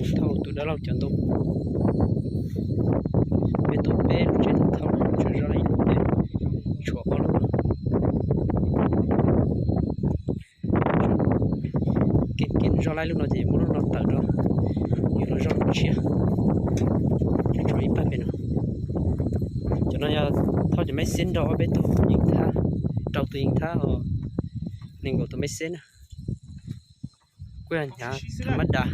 Thauj tus dab laug cov ntoo. Peb tuaj peb lub tsev thauj, tsuas zoj li peb tshuav ob lub. Kev kev zoj laib lub no ces muab lub no tawm rau, yuav los zoj lub tshiab. Tshuav ib pab pem no. Cov no yog thauj cov maiv xeb nrog ob peb tug yeej thab, rau tus yeej thab os, nees nkaum tus maiv xeb na. Kuj yog hnyav tham mab das.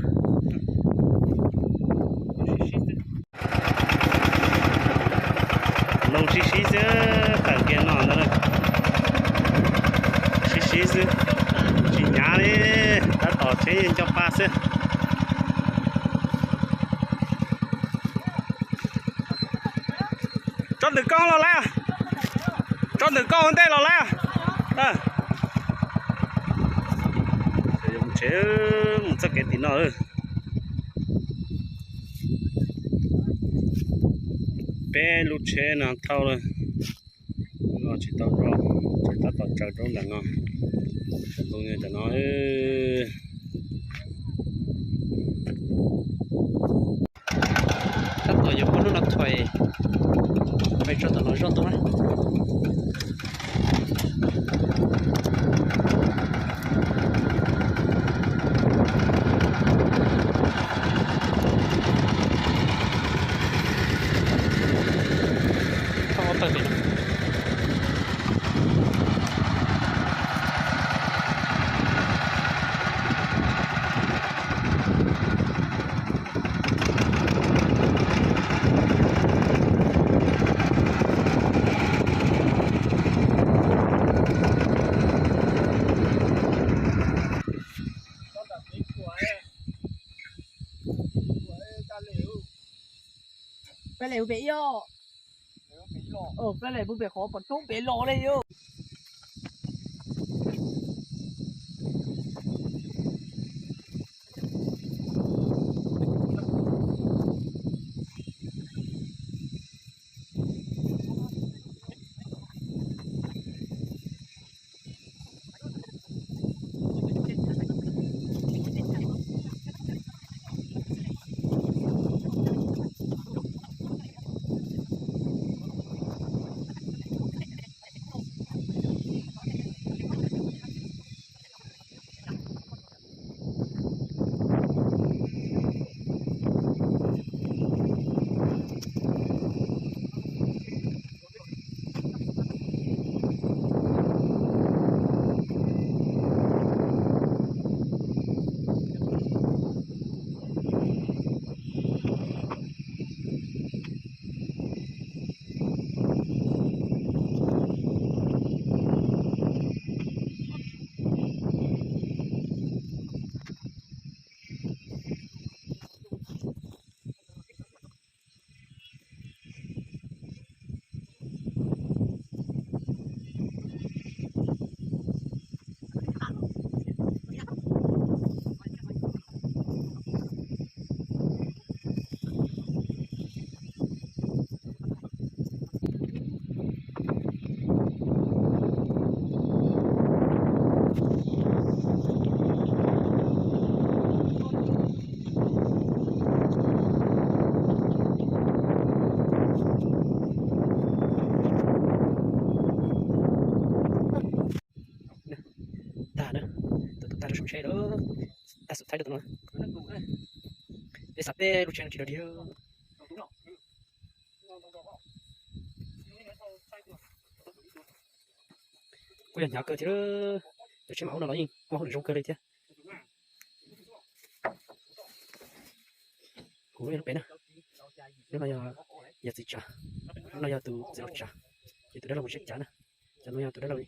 Loo sib sib xwb, tawm kiag no ntag. Sib sib xwb, tsis hnyav li, tab tom tsheb nco pa xwb. Tso ntawm koj los lawm, tso ntawm koj ua ntej los lawm. Tsev mus txoj kev tim no. Peb lub tsheb no thauj lawm, no tsis tau zoj, tseem tab tom tsaws rau ntawm no. Tsaws ntoo cov no. Tab tom yuav muab lub no thuais, peb tso tom no zoj ntoo na. Peb lem pem ib os. Peb lem pem qhov pom roob pem los li os. Tag na, tus tag rau saum tsheb lawm, tag xub thaib rau tus no. Peb xav peb lub tsheb no tsis dog dig. Kuj yog hnyav kawg thiab, cov tsheb mam ub no los yeej muaj hauj lwm zoo kawg li thiab. Kuv lub no pem na, lub no yog yawm txiv tsav, lub no yog tus txiv laus tsav, ces tus dab laug mus siab cav na, cov no yog tus dab laug li.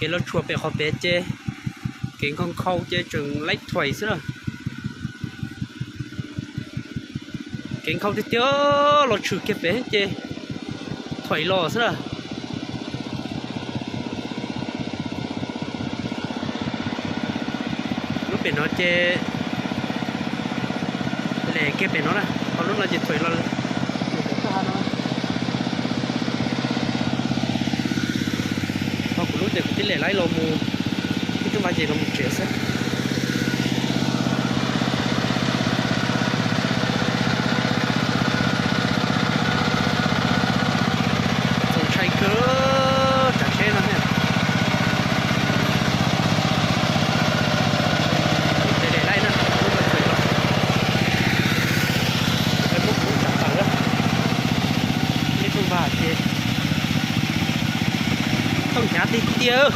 Ces los tshua pem qhov pem ces kev nkhaus nkhaus ces tseem laib thuam xwb na. Kev nkhaus tiag tiag los tshwm kiag pem ces thuam los xwb na. Lub pem no ces lem kiag pem no na, ho lub no ces thuam los. Ho kuv lub ces kuv twb lem laib los mus, ib rooj vag ces los mus tsev xwb. Txaus ntshai kawg tsav tsheb no ne. Lem laib na, lub no thuam los. Muab kuv lub tsav tawm, ib rooj vag ces tau hnyav tiag tiag.